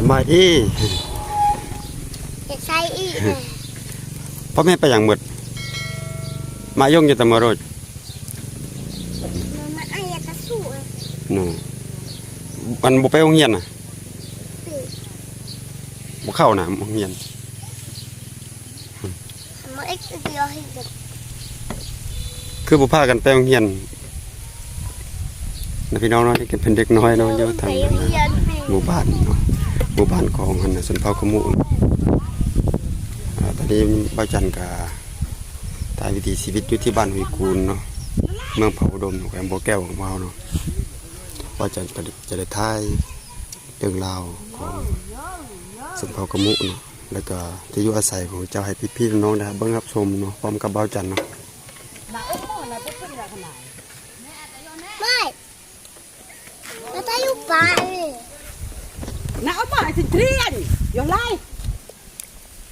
ບາຍດີ. ເຮັດໃສ່ອີກແດ່. ພໍ່ແມ່ໄປຫຍັງໝົດ? ມາຍົງຢູ່ແຕ່ມື້ໂລດ. ມັນອາຍກະສູ້. ນະ ອັນບໍ່ໄປໂຮງຮຽນນະ? ບໍ່ເຂົ້ານະໂຮງຮຽນ. ຄືບໍ່ພາກັນໄປໂຮງຮຽນນະພີ່ນ້ອງເນາະ? ນີ້ກໍເປັນເດັກນ້ອຍເນາະ ຢູ່ທາງ ໂຮງຮຽນ ໝູ່ບ້ານເນາະ ໝູ່ບ້ານຂອງອັນຊົນເຜົ່າຂະມຸ. ອາ ຕອນນີ້ບ່າວຈັນກະຖ່າຍວິຖີຊີວິດຢູ່ທີ່ບ້ານຫ້ວຍກູນເນາະ ເມືອງຜາອຸດົມ ແຂວງບໍ່ແກ້ວຂອງເຮົາເນາະ. ບ່າວຈັນກະຈະໄດ້ຖ່າຍເລື່ອງລາວຂອງຊົນເຜົ່າຂະມຸເນາະ ແລ້ວກະທີ່ຢູ່ອາໄສຂອງເຈົ້າໃຫ້ພີ່ໆນ້ອງໆໄດ້ເບິ່ງຮັບຊົມເນາະ ພ້ອມກັບບ່າວຈັນເນາະ.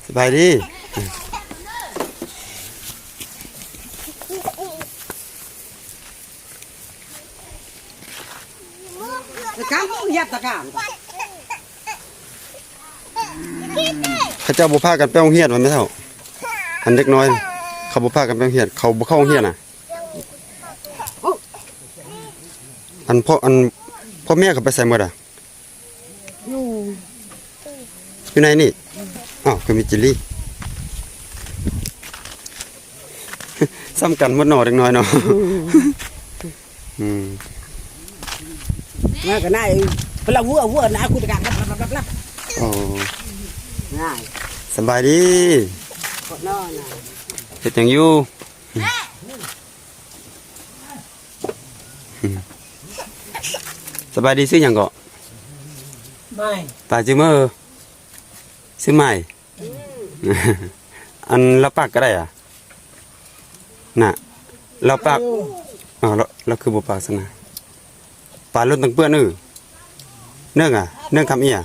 ສະບາຍດີ. ເຂົາເຈົ້າບໍ່ພາກັນໄປໂຮງຮຽນວ່າແມ່ເຖົ້າ? ອັນເດັກນ້ອຍ ເຂົາບໍ່ພາກັນໄປໂຮງຮຽນ ເຂົາບໍ່ເຂົ້າໂຮງຮຽນນະ. ອັນພໍ່ ອັນພໍ່ແມ່ເຂົາໄປໃສໝົດອະ? ຢູ່ ຢູ່ໃນນີ້. ອ້າວ ຄືມີຈິລລີ ສ່ຳກັນໝົດເນາະ ເດັກນ້ອຍເນາະ. ອືມ ມາກໍນາຍ ປະລະຫົວ ຫົວນາ ກູຕະກະ ລັບ ລັບ ລັບ ລັບ. ອໍ ນາຍ ສະບາຍດີ. ເຮັດຫຍັງຢູ່? ສະບາຍດີ. ຊື່ຫຍັງເກາະ? ໄມ. ຕາຍຈື່ເມີ. ຊື່ໄມ. ອັນລາວປາກກໍໄດ້ອະ ນະ ລາວປາກ. ເອີ ລາວ ລາວຄືບໍ່ປາກຊັ້ນນະ? ປາລົດຕັງເປື້ອນ. ເອີ ເນື່ອງອະ ເນື່ອງຄຳເອຍ.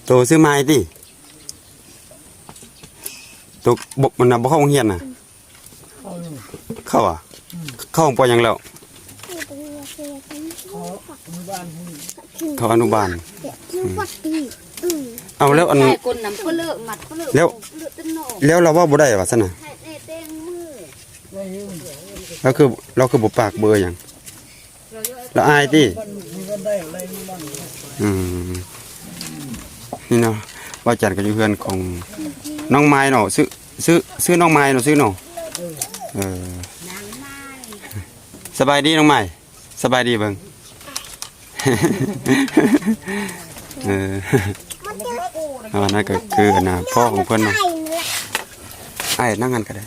ໂຕຊື່ໄມຕິ? ໂຕບໍ່ ມັນນະ ບໍ່ເຂົ້າໂຮງຮຽນນະ? ເຂົ້າຫວາ? ເຂົ້າຫ້ອງ ປ.ຫຍັງແລ້ວ? ເຂົ້າອະນຸບານ. ອືມ ເອົາແລ້ວ ອັນ ແລ້ວ ແລ້ວລາວເວົ້າບໍ່ໄດ້ຫວາຊັ້ນນະ? ລາວຄື ລາວຄືບໍ່ປາກເບີຫຍັງ? ລາວອາຍຕິ? ອືມ ນີ້ເນາະ ບ່າວຈັນກໍຢູ່ເຮືອນຂອງນ້ອງມາຍເນາະ. ຊື່ ຊື່ ຊື່ນ້ອງມາຍເນາະ ຊື່ເນາະ. ເອີ ສະບາຍດີນ້ອງມາຍ. ສະບາຍດີເບິ່ງ. ເອີ ອັນນັ້ນກໍຄື ອັນນ່າ ພໍ່ຂອງເພິ່ນເນາະ. ອ້າຍນັ່ງຫັ້ນກໍໄດ້.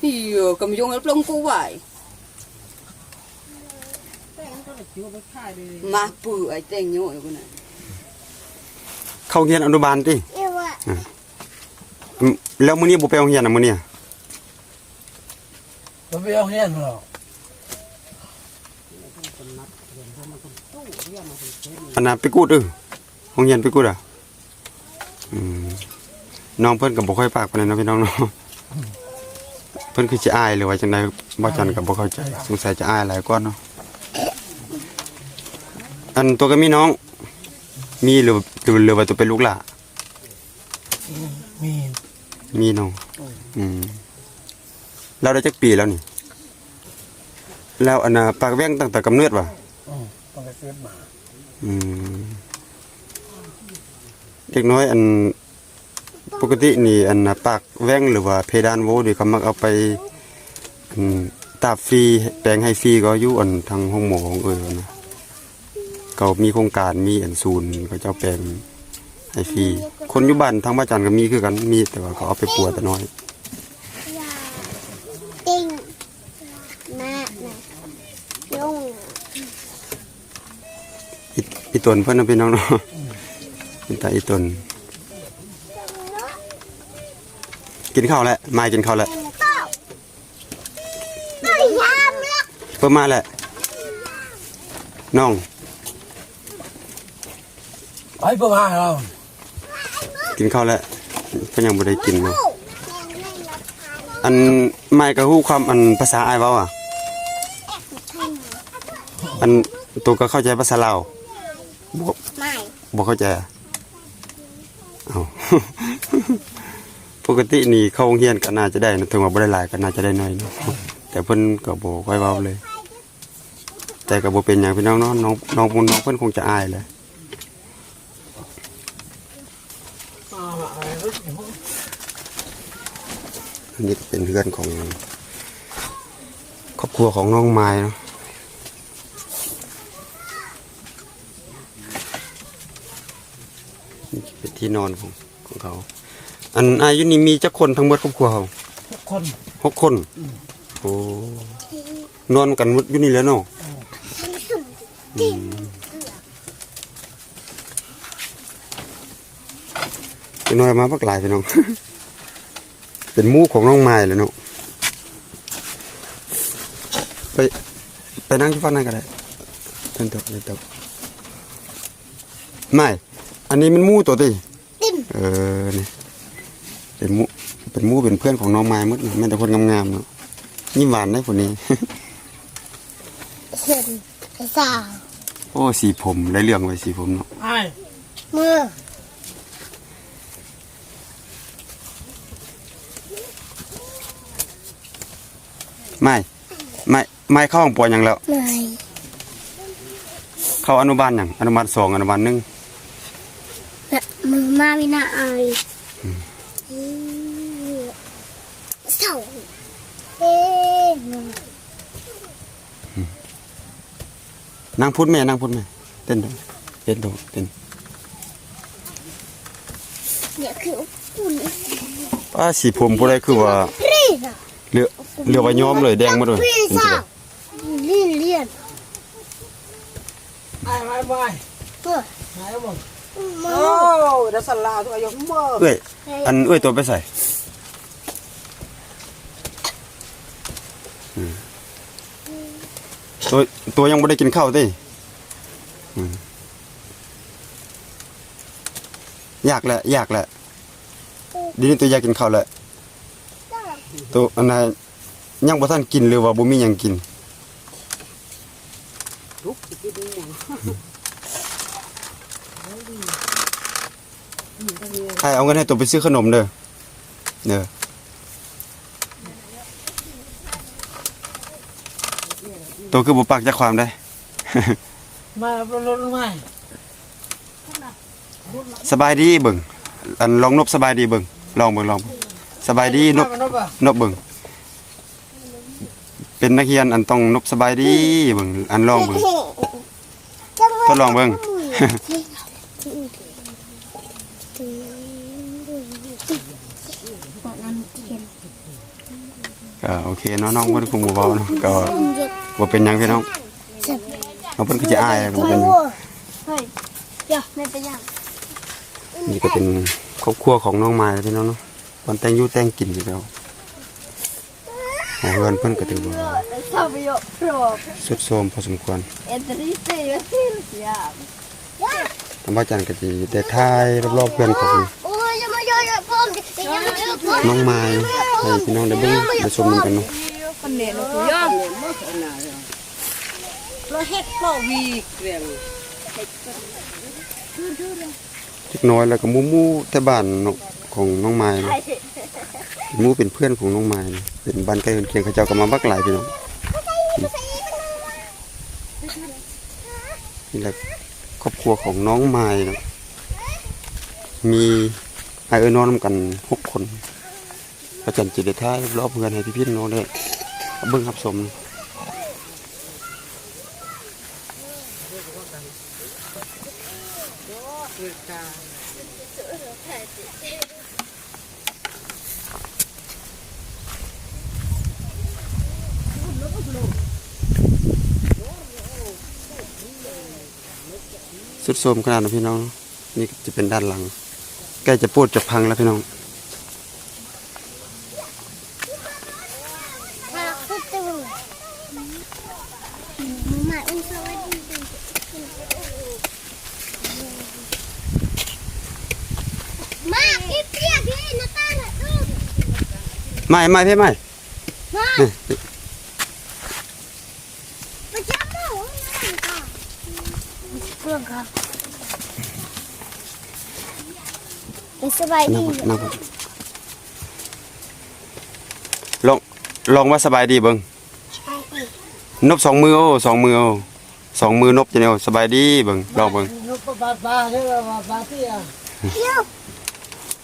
ອີ ກຳຍົງເອົາລົງກູໄວ້ ມາປືໄອ້ແຕງໂຍຢູ່ພຸ້ນນະ. ເຂົ້າຮຽນອະນຸບານຕິ? ອາ ອືມ ແລ້ວມື້ນີ້ບໍ່ໄປໂຮງຮຽນນະ ມື້ນີ້? ບໍ່ໄປໂຮງຮຽນເນາະ. ອັນນ່າ ໄປກູດ ເອີ ໂຮງຮຽນໄປກູດອະ. ອືມ ນ້ອງເພິ່ນກໍບໍ່ຄ່ອຍປາກປານໃດເນາະ ພີ່ນ້ອງເນາະ. ເພິ່ນຄືຊິອາຍ ຫຼືວ່າຈັ່ງໃດ ບ່າວຈັນກໍບໍ່ເຂົ້າໃຈ. ສົງໄສຈະອາຍຫຼາຍກວ່າເນາະ. ອັນ ຕົວກໍມີນ້ອງ ມີ ຫຼື ຫຼື ຫຼືວ່າຕົວເປັນລູກຫຼ້າ? ມີ ມີນ້ອງ. ອືມ ລາວໄດ້ຈັກປີແລ້ວນີ້? ລາວ ອັນນ່າ ປາກແຫວ່ງຕັ້ງແຕ່ກຳເນີດຫວາ? ອືມ ຕັ້ງແຕ່ເກີດມາ. ອືມ ເດັກນ້ອຍ ອັນ ປົກກະຕິນີ້ ອັນນ່າ ປາກແຫວ່ງ ຫຼືວ່າເພດານໂຫວນີ້ ເຂົາມັກເອົາໄປ ອັນ ຕາບຟຣີ ແປງໃຫ້ຟຣີ ກໍຢູ່ ອັນ ທາງໂຮງໝໍຂອງເອີນະ. ເຂົາມີໂຄງການ ມີອັນສູນ ເຂົາເຈົ້າແປງໃຫ້ຟຣີ. ຄົນຢູ່ບ້ານທາງພະຈັນກໍມີຄືກັນ ມີ ແຕ່ວ່າເຂົາເອົາໄປປົວແຕ່ນ້ອຍ. ອີ່ ອີ່ຕົນເພິ່ນນະ ພີ່ນ້ອງເນາະ. ເປັນຕາອີ່ຕົນ. ກິນເຂົ້າແລ້ວ ມາກິນເຂົ້າແລ້ວ. ເພິ່ນມາແລ້ວ ນ້ອງ. ໄປບໍ່ມາເຮົາ ກິນເຂົ້າແລ້ວ. ເພິ່ນຍັງບໍ່ໄດ້ກິນເນາະ. ອັນ ມາຍກໍຮູ້ຄຳ ອັນ ພາສາອ້າຍເວົ້າອະ? ອັນ ໂຕກໍເຂົ້າໃຈພາສາລາວ? ບໍ່ ບໍ່ເຂົ້າໃຈ. ເອົ້າ ປົກກະຕິນີ້ເຂົ້າໂຮງຮຽນກໍໜ້າຈະໄດ້ນະ, ເຖິງວ່າບໍ່ໄດ້ຫຼາຍກໍໜ້າຈະໄດ້ໜ້ອຍໜຶ່ງ, ແຕ່ເພິ່ນກໍບໍ່ຄ່ອຍເວົ້າເລີຍ. ແຕ່ກໍບໍ່ເປັນຫຍັງພີ່ນ້ອງເນາະ, ນ້ອງ ນ້ອງ ນ້ອງເພິ່ນຄົງຈະອາຍແຫຼະ. ອັນນີ້ກໍເປັນເຮືອນຂອງຄອບຄົວຂອງນ້ອງມາຍເນາະ. ນີ້ເປັນທີ່ນອນຂອງ ຂອງເຂົາ. ອັນ ອາ ຢູ່ນີ້ມີຈັກຄົນທັງໝົດຄອບຄົວເຮົາ? ຫົກຄົນ. ຫົກຄົນ? ອືມ. ໂອ້ ນອນກັນໝົດຢູ່ນີ້ແຫຼະເນາະ? ເອີ. ອືມ. ຈັກໜ້ອຍມາບັກຫຼາຍພີ່ນ້ອງ. ເປັນໝູ່ຂອງນ້ອງມາຍແຫຼະເນາະ. ໄປ ໄປນັ່ງຢູ່ຝັ່ງນັ້ນກໍໄດ້. ເປັນຕົກ ເປັນຕົກ. ມາຍ ອັນນີ້ມັນໝູ່ໂຕຕິ? ເອີ ນີ້ ເປັນໝູ່ ເປັນໝູ່ເປັນເພື່ອນຂອງນ້ອງມາຍໝົດ, ແມ່ນແຕ່ຄົນງາມໆເນາະ. ຍິ້ມຫວານເດ້ຜູ້ນີ້. ເຫັນສາວ. ໂອ້ ສີຜົມ ໄດ້ເລື່ອງເວີຍ ສີຜົມເນາະ. ອ້າຍ ມື ມາຍ ມາຍ ມາຍເຂົ້າຫ້ອງ ປ ຫຍັງແລ້ວ? ມາຍ ເຂົ້າອະນຸບານຫຍັງ? ອະນຸບານສອງ ອະນຸບານໜຶ່ງ. ມາວິນາອາຍ. ອືມ. ເຊົາ. ເອີ. ອືມ. ນັ່ງພຸ້ນແມ່ ນັ່ງພຸ້ນແມ່. ເຕັ້ນ ເຕັ້ນ ເຕັ້ນ. ປ້າ ສີຜົມຜູ້ໃດຄືວ່າ ເຫຼືອ ເຫຼືອວ່າຍອມເລີຍ ແດງໝົດເລີຍ. ລຽນ ອ້າຍ ອ້າຍ ອ້າຍ ເອີ ມາ ໂອ້ ດາສະລາ ທຸກອາຍຸ ເອີຍ ອັນເອື້ອຍໂຕໄປໃສ? ອືມ ໂຕ ໂຕຍັງບໍ່ໄດ້ກິນເຂົ້າຕິ? ອືມ ຢາກແຫຼະ ຢາກແຫຼະ ດຽວນີ້ໂຕຢາກກິນເຂົ້າແຫຼະ. ໂຕ ອັນນັ້ນ ຍັງບໍ່ທັນກິນ ຫຼືວ່າບໍ່ມີຫຍັງກິນ? ໃຫ້ເອົາເງິນໃຫ້ໂຕໄປຊື້ຂະໜົມເດີ ເດີ. ໂຕຄືບໍ່ປາກຈັກຄວາມໃດ. ມາລົດລົງມາ. ສະບາຍດີເບິ່ງ ອັນ ລອງນົບສະບາຍດີເບິ່ງ ລອງເບິ່ງ ລອງເບິ່ງ ສະບາຍດີນົບ ນົບເບິ່ງ ເປັນນັກຮຽນ ອັນ ຕ້ອງນົບສະບາຍດີເບິ່ງ ອັນ ລອງເບິ່ງ ທົດລອງເບິ່ງ. ກໍໂອເຄເນາະ ນ້ອງເພິ່ນຄົງບໍ່ເວົ້າເນາະ ກໍບໍ່ເປັນຫຍັງພີ່ນ້ອງ. ນ້ອງເພິ່ນຄືຈະອາຍ ກໍບໍ່ເປັນຫຍັງ. ນີ້ກໍເປັນຄອບຄົວຂອງນ້ອງມາຍພີ່ນ້ອງເນາະ ບ່ອນແຕ່ງຢູ່ແຕ່ງກິນຢູ່ແລ້ວ. ເຮືອນເພິ່ນກໍຖືວ່າຊຸດໂຊມພໍສົມຄວນ. ທາງບ່າວຈັນກໍຊິໄດ້ຖ່າຍລອບໆເຮືອນຂອງນ້ອງມາຍໃຫ້ພີ່ນ້ອງໄດ້ເບິ່ງໄດ້ຊົມນຳກັນເນາະ. ເດັກນ້ອຍ ແລ້ວກໍໝູ່ໆແຖວບ້ານເນາະ ຂອງນ້ອງມາຍເນາະ. ເປັນໝູ່ເປັນເພື່ອນຂອງນ້ອງມາຍເນາະ ເປັນບ້ານໃກ້ເຮືອນຄຽງ ເຂົາເຈົ້າກໍມາບັກຫຼາຍພີ່ນ້ອງ. ນີ້ແຫຼະຄອບຄົວຂອງນ້ອງມາຍເນາະ ມີອ້າຍເອື້ອຍນ້ອງນຳກັນຫົກຄົນ. ພະຈັນຈິດໄດ້ຖ່າຍລອບເຮືອນໃຫ້ພີ່ໆນ້ອງໄດ້ເບິ່ງຮັບຊົມ. ຊຸດໂຊມຂະໜາດເນາະພີ່ນ້ອງ. ນີ້ຈະເປັນດ້ານຫຼັງ ໃກ້ຈະໂປດຈະພັງແລ້ວພີ່ນ້ອງ. ມາ ພີ່ເປຍ ພີ່. ໄມ້ ໄມ້ ເພ ໄມ້ ສະບາຍດີ ນັ່ງ ນັ່ງ ລອງ ລອງວ່າສະບາຍດີເບິ່ງ. ນົບສອງມື ໂອ້ ສອງມື ໂອ້ ສອງມືນົບຈັ່ງໃດ ໂອ້ ສະບາຍດີເບິ່ງ ລອງເບິ່ງ ນົບປາ ປາ ປາ ເດີ ປາ ປາ ປາ ຕິ ອ່ະ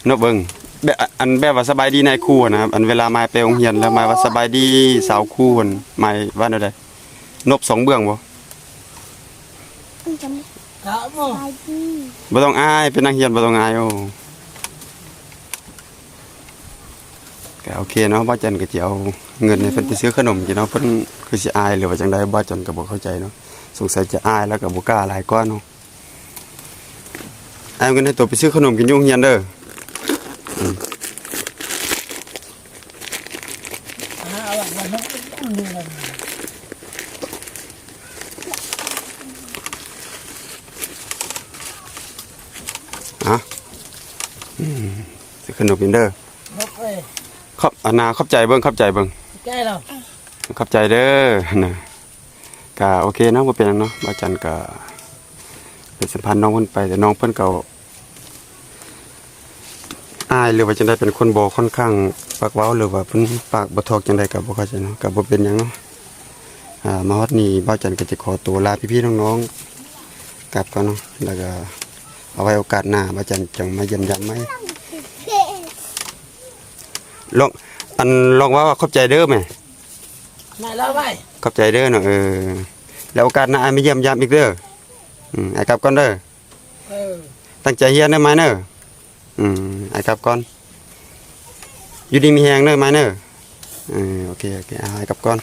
ນົບເບິ່ງ ແບບ ອັນ ແບບວ່າສະບາຍດີນາຍຄູຫັ້ນນະ ອັນເວລາມາຍໄປໂຮງຮຽນແລ້ວ ມາຍວ່າສະບາຍດີສາວຄູຫັ້ນ ມາຍວ່າແນວໃດ? ນົບສອງເບື້ອງບໍ່? ກະບໍ່ ສະບາຍດີ ບໍ່ຕ້ອງອາຍ ເປັນນັກຮຽນບໍ່ຕ້ອງອາຍ ໂອ້. ກະໂອເຄເນາະ ບ່າວຈັນກະຊິເອົາເງິນໃຫ້ເພິ່ນໄປຊື້ຂະໜົມກິນເນາະ ເພິ່ນຄືຊິອາຍ ຫຼືວ່າຈັ່ງໃດ ບ່າວຈັນກະບໍ່ເຂົ້າໃຈເນາະ ສົງໄສຈະອາຍ ແລ້ວກະບໍ່ກ້າຫຼາຍກວ່າເນາະ. ອາຍເອົາເງິນໃຫ້ໂຕໄປຊື້ຂະໜົມກິນຢູ່ໂຮງຮຽນເດີ. ອາ ອືມ ຊື້ຂະໜົມກິນເດີ. ຂອບ ອັນນ່າ ຂອບໃຈເບິ່ງ ຂອບໃຈເບິ່ງ ຂອບໃຈເດີນະ. ກະໂອເຄເນາະ ບໍ່ເປັນຫຍັງເນາະ ບ່າວຈັນກະໄປສຳພາດນ້ອງເພິ່ນໄປ ແຕ່ນ້ອງເພິ່ນກະອາຍ ຫຼືວ່າຈັ່ງໃດ ເປັນຄົນບໍ່ຄ່ອນຂ້າງປາກເວົ້າ ຫຼືວ່າເພິ່ນປາກບໍ່ຖອກຈັ່ງໃດກະບໍ່ເຂົ້າໃຈເນາະ ກະບໍ່ເປັນຫຍັງເນາະ. ອາ ມາຮອດນີ້ບ່າວຈັນກະຈະຂໍໂຕລາພີ່ໆນ້ອງໆກັບກ່ອນເນາະ ແລ້ວກະເອົາໄວ້ໂອກາດໜ້າບ່າວຈັນຈັ່ງມາຢ້ຽມຢາມໃໝ່. ລອງ ອັນ ລອງເວົ້າວ່າຂອບໃຈເດີແມ່. ຂອບໃຈເດີເນາະ ເອີ ແລ້ວໂອກາດໜ້າອ້າຍມາຢ້ຽມຢາມອີກເດີ. ອືມ ອ້າຍກັບກ່ອນເດີ. ເອີ ຕັ້ງໃຈຮຽນເດີມາຍເດີ. ອືມ ອ້າຍກັບກ່ອນ ຢູ່ດີມີແຮງເດີມາຍເດີ. ເອີ ໂອເຄ ໂອເຄ ອ້າຍກັບກ່ອນ.